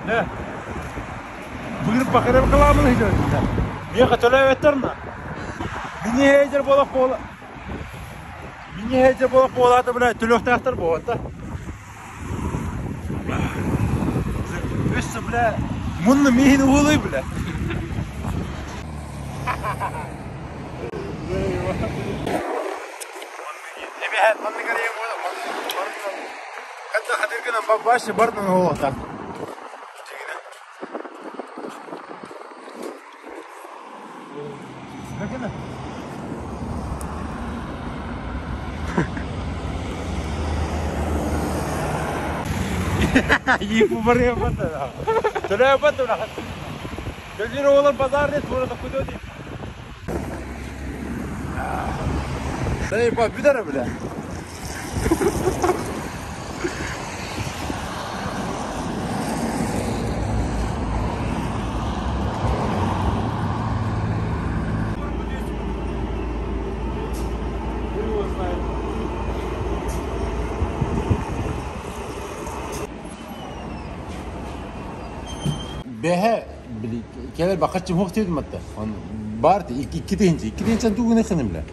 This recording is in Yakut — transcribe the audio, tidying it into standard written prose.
Не? Быгыр бакырым кыламын ыйдыр. Миэхэ төлөөбөттөр на. Мини хейдер буолах буола. Мини хейдер буолах буолаата бля төлүөхтээхтэр буолта. Өссө бля мунну миин уһулуй бля. Эбэһээт маннык эрийэн Хатта хатыргынан бабашы бардын оҕота. Төлүүр оҕолор базар дет буора кудо ди. Бүтэр бile. Бэһэ били кэлэр бакаччым хуох диэбитим атта. Он бар икки тыһынча, икки тыһынчан тугун эхиним бile.